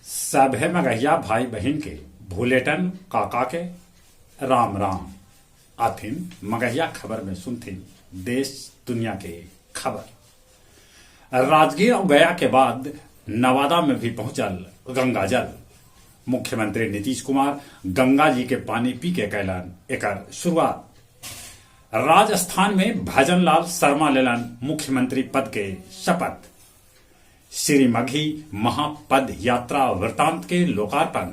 सभे मगहिया भाई बहिन के भुलेटन काका के राम राम। आथिन मगहिया खबर में सुनथिन देश दुनिया के खबर। राजगीर और गया के बाद नवादा में भी पहुंचल गंगा जल। मुख्यमंत्री नीतीश कुमार गंगा जी के पानी पी के कैलन एकर शुरुआत। राजस्थान में भजनलाल शर्मा लेलन मुख्यमंत्री पद के शपथ। श्री मघी महापद यात्रा वृतांत के लोकार्पण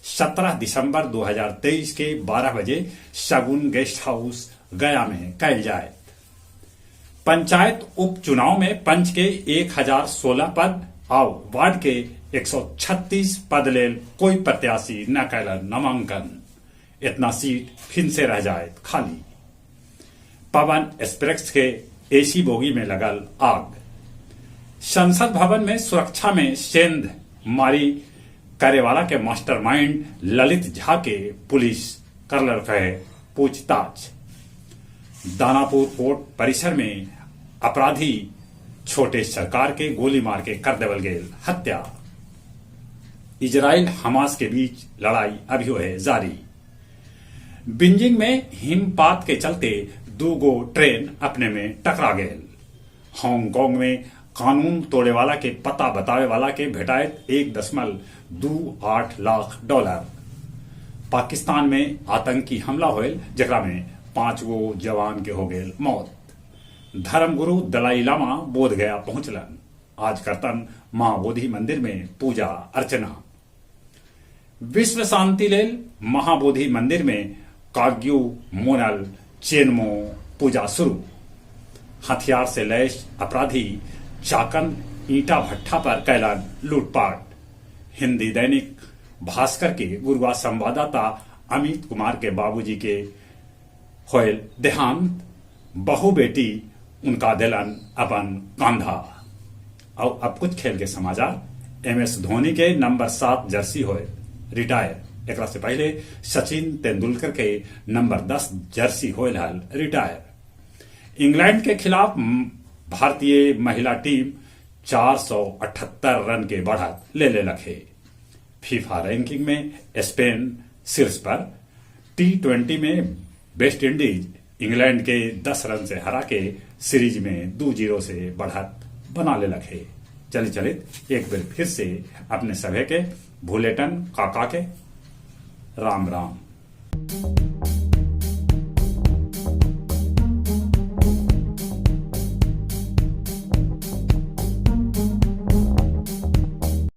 17 दिसंबर 2023 के 12 बजे शगुन गेस्ट हाउस गया में कैल जाए। पंचायत उपचुनाव में पंच के 1016 पद आउ वार्ड के 136 पद लेल कोई प्रत्याशी न कैलन नामांकन। इतना सीट फिर से रह जाए खाली। पवन एक्सप्रेस के एसी बोगी में लगल आग। संसद भवन में सुरक्षा में सेंध मारी करेवाला के मास्टरमाइंड ललित झा के पुलिस कर है पूछताछ। दानापुर कोर्ट परिसर में अपराधी छोटे सरकार के गोली मार के कर देवल गेल हत्या। इजराइल हमास के बीच लड़ाई अभी है जारी। बीजिंग में हिमपात के चलते दो गो ट्रेन अपने में टकरा गए। हांगकांग में कानून तोड़े वाला के पता बतावे वाला के भेटायत 1.28 लाख डॉलर। पाकिस्तान में आतंकी हमला होयल जकरा में 5 गो जवान के हो गए मौत। धर्मगुरु दलाई लामा बोध गया पहुंचलन। आज करतन महाबोधि मंदिर में पूजा अर्चना। विश्व शांति लेल महाबोधि मंदिर में काग्यू मोनल चेनमो पूजा शुरू। हथियार से लैस अपराधी चाकन ईटा भट्ठा पर कैलन लूटपाट। हिंदी दैनिक भास्कर के गुरुआ संवाददाता अमित कुमार के बाबूजी के होयल देहांत। बहु बेटी उनका दिलन अपन कांधा। और अब कुछ खेल के समाचार। एम एस धोनी के नंबर 7 जर्सी होए रिटायर। एकरा से पहले सचिन तेंदुलकर के नंबर 10 जर्सी होयल हल रिटायर। इंग्लैंड के खिलाफ भारतीय महिला टीम 478 रन के बढ़त ले लेलक है। फीफा रैंकिंग में स्पेन शीर्ष पर। टी20 में वेस्ट इंडीज इंग्लैंड के 10 रन से हरा के सीरीज में 2-0 से बढ़त बना लेलक है। चले चले एक बार फिर से अपने सभे के भुलेटन काका के राम राम।